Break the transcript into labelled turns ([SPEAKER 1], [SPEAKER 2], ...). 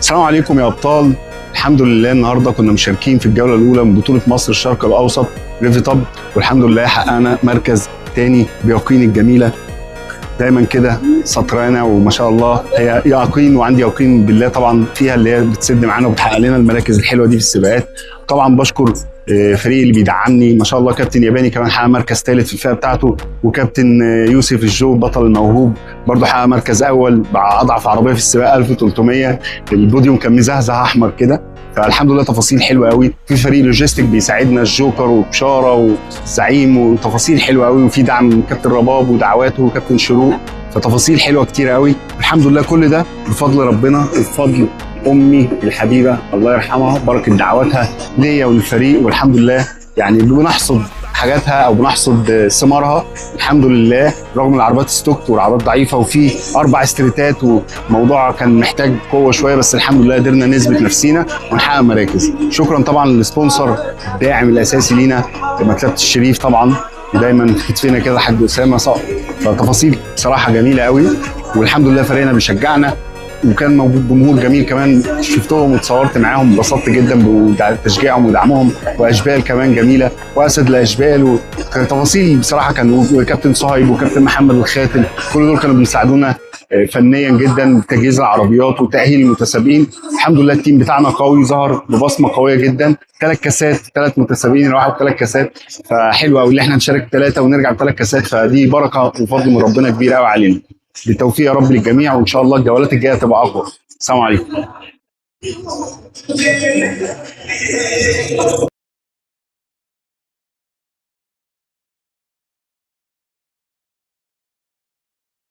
[SPEAKER 1] السلام عليكم يا ابطال. الحمد لله النهارده كنا مشاركين في الجولة الاولى من بطوله مصر الشرق الاوسط ريفيتاب، والحمد لله حققنا مركز تاني بيقين الجميلة. دايما كده سطرانه وما شاء الله هي يقين، وعندي يقين بالله طبعا فيها اللي هي بتسد معانا وبتحقق لنا المراكز الحلوة دي في السباقات. طبعا بشكر فريق اللي بيدعمني ما شاء الله، كابتن ياباني كمان حقق مركز ثالث في الفئة بتاعته، وكابتن يوسف الجو بطل الموهوب برضه حقق مركز اول مع اضعف عربية في السباق 1300. البوديوم كان مزهزه احمر كده، فالحمد لله تفاصيل حلوة قوي. في فريق logistic بيساعدنا، الجوكر وبشاره والزعيم، وتفاصيل حلوة قوي، وفي دعم من كابتن رباب ودعواته وكابتن شروق، فتفاصيل حلوة كتير قوي. الحمد لله كل ده بفضل ربنا وبفضل امي الحبيبة الله يرحمها، بركة دعواتها ليا وللفريق، والحمد لله يعني بنحصد حاجاتها او بنحصد ثمارها الحمد لله، رغم العربيات stock والعربيات ضعيفة وفي 4 ستريتات وموضوع كان محتاج قوة شوية، بس الحمد لله قدرنا نثبت نفسينا ونحقق مراكز. شكرا طبعا لل sponsor الداعم الاساسي لينا مكتبه الشريف طبعا، ودايما في كتفنا كده حاج اسامة صقر. فتفاصيل بصراحة جميلة قوي، والحمد لله فريقنا بيشجعنا، وكان موجود جمهور جميل كمان شفتهم وتصورت معاهم، انبسطت جدا بتشجيعهم ودعمهم، واشبال كمان جميلة واسد الاشبال، وتفاصيل بصراحة كان، وكابتن صهيب وكابتن محمد الخاتم، كل دول كانوا بيساعدونا فنيا جدا بتجهيز العربيات وتاهيل المتسابقين. الحمد لله ال team بتاعنا قوي، ظهر ببصمه قوية جدا، 3 كاسات، 3 متسابقين راحوا ب3 كاسات، فحلو قوي اللي احنا نشارك 3 ونرجع ب3 كاسات، فدي بركة وفضل من ربنا كبير قوي علينا. بالتوفيق يا رب للجميع، وان شاء الله الجولات الجاية تبقى اقوى. السلام عليكم.